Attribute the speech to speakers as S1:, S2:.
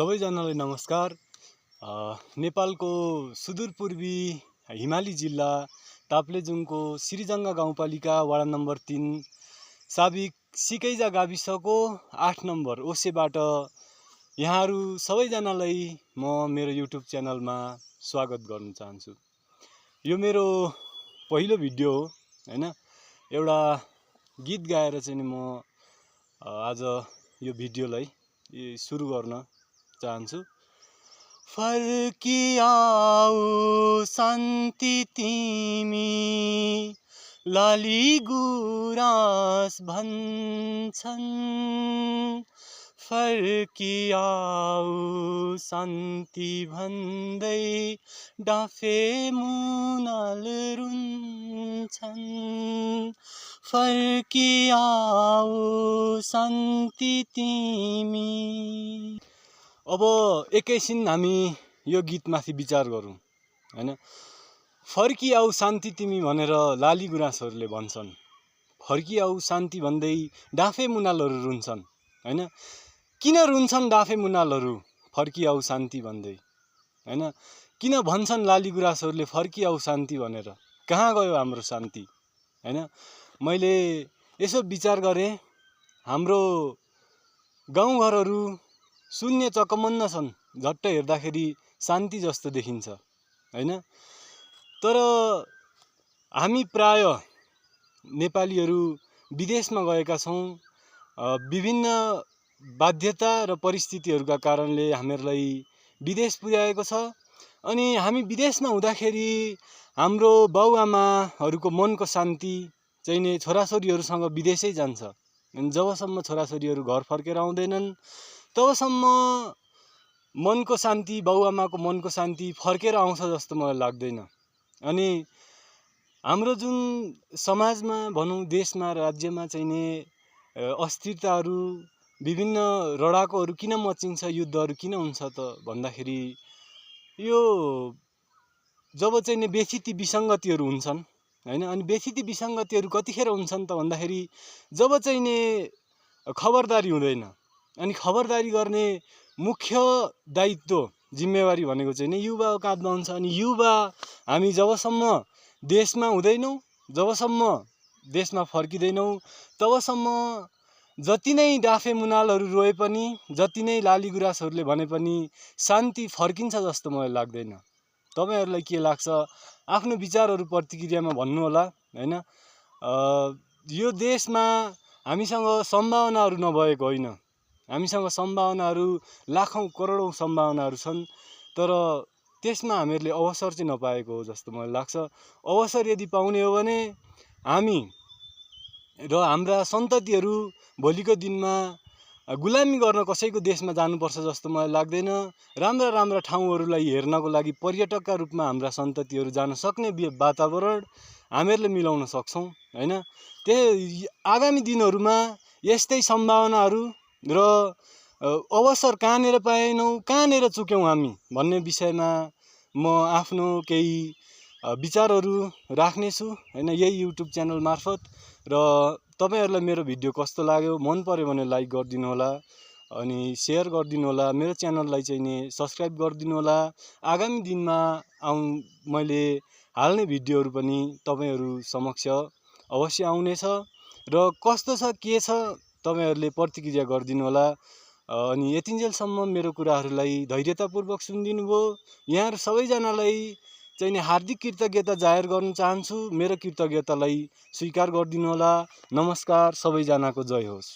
S1: सबैजनालाई नमस्कार। नेपालको सुदूरपूर्वी हिमाली जिल्ला ताप्लेजुङको श्रीजङ्गा गाउँपालिका वडा नम्बर 3 साबिक सिकैजा गाविसको 8 नम्बर ओसेबाट यहाँहरू सबैजनालाई म मेरो युट्युब च्यानलमा स्वागत गर्न चाहन्छु। यो मेरो पहिलो भिडियो हो हैन। एउटा गीत गाएर चाहिँ म आज यो भिडियोलाई सुरु गर्न चाहन्छु। फर्किआऊ शान्ति तिमी, लाली गुराँस भन्छन्। फर्किआऊ शान्ति भन्दै डाँफे मुनाल रुन्छन्। फर्किआऊ शान्ति तिमी। अब एकैछिन हामी यो गीतमाथि विचार गरौँ हैन। फर्किआऊ शान्ति तिमी भनेर लाली गुराँसहरूले भन्छन्। फर्किआऊ शान्ति भन्दै डाँफे मुनालहरू रुन्छन् हैन। किन रुन्छन् डाँफे मुनालहरू फर्किआऊ शान्ति भन्दै हैन? किन भन्छन् लाली गुराँसहरूले फर्किआऊ शान्ति भनेर? कहाँ गयो हाम्रो शान्ति हैन? मैले यसो विचार गरेँ, हाम्रो गाउँघरहरू शून्य चकमन्न छन्। झट्ट हेर्दाखेरि शान्ति जस्तो देखिन्छ हैन। तर हामी प्राय नेपालीहरू विदेशमा गएका छौँ। विभिन्न बाध्यता र परिस्थितिहरूका कारणले हामीहरूलाई विदेश पुर्याएको छ। अनि हामी विदेशमा हुँदाखेरि हाम्रो बाउआमाहरूको मनको शान्ति चाहिँ नि छोराछोरीहरूसँग विदेशै जान्छ। अनि जबसम्म छोराछोरीहरू घर फर्केर आउँदैनन् तबसम्म मनको शान्ति, बाउआमाको मनको शान्ति फर्केर आउँछ जस्तो मलाई लाग्दैन। अनि हाम्रो जुन समाजमा भनौँ, देशमा, राज्यमा चाहिँ नि अस्थिरताहरू, विभिन्न लडाकुहरू किन मचिन्छ, युद्धहरू किन हुन्छ त भन्दाखेरि यो जब चाहिँ नि व्यथिति विसङ्गतिहरू हुन्छन् हैन। अनि व्यथिति विसङ्गतिहरू कतिखेर हुन्छन् त भन्दाखेरि जब चाहिँ नि खबरदारी हुँदैन। अनि खबरदारी गर्ने मुख्य दायित्व, जिम्मेवारी भनेको चाहिँ नि युवाको काँधमा हुन्छ। अनि युवा हामी जबसम्म देशमा हुँदैनौँ, जबसम्म देशमा फर्किँदैनौँ, तबसम्म जति नै डाँफे मुनालहरू रोए पनि, जति नै लाली गुराँसहरूले भने पनि शान्ति फर्किन्छ जस्तो मलाई लाग्दैन। तपाईहरुलाई के लाग्छ? आफ्नो विचारहरू प्रतिक्रियामा भन्नुहोला हैन। यो देशमा हामीसँग सम्भावनाहरू नभएको होइन। हामीसँग सम्भावनाहरू लाखौं करोडौं सम्भावनाहरू छन्। तर त्यसमा हामीहरूले अवसर चाहिँ नपाएको हो जस्तो मलाई लाग्छ। अवसर यदि पाउने हो भने हामी र हाम्रा सन्ततिहरू भोलिको दिनमा गुलामी गर्न कसैको देशमा जानुपर्छ जस्तो मलाई लाग्दैन। राम्रा राम्रा ठाउँहरूलाई हेर्नको लागि पर्यटकका रूपमा हाम्रा सन्ततिहरू जान सक्ने वातावरण हामीहरूले मिलाउन सक्छौँ हैन। त्यही आगामी दिनहरूमा यस्तै सम्भावनाहरू र अवसर कहाँनिर पाएनौँ, कहाँनिर चुक्यौँ हामी भन्ने विषयमा म आफ्नो केही विचारहरू राख्नेछु हैन, यही युट्युब च्यानल मार्फत। र तपाईहरुलाई मेरो भिडियो कस्तो लाग्यो, मन पर्यो भने लाइक गरिदिनु होला, अनि शेयर गरिदिनु होला। मेरो च्यानललाई चाहिँ नि सब्स्क्राइब गरिदिनु होला। आगामी दिनमा मैले हाल्ने भिडियोहरू पनि तपाईहरु समक्ष अवश्य आउनेछ। र कस्तो छ, के छ, तपाईहरुले प्रतिक्रिया गरिदिनु होला। अनि यतिन्जेलसम्म मेरो कुराहरूलाई धैर्यतापूर्वक सुनिदिनु भयो। यहाँहरु सबैजनालाई चाहिँ नि हार्दिक कृतज्ञता जाहेर गर्न चाहन्छु। मेरो कृतज्ञतालाई स्वीकार गरिदिनु होला। नमस्कार, सबैजनाको जय होस्।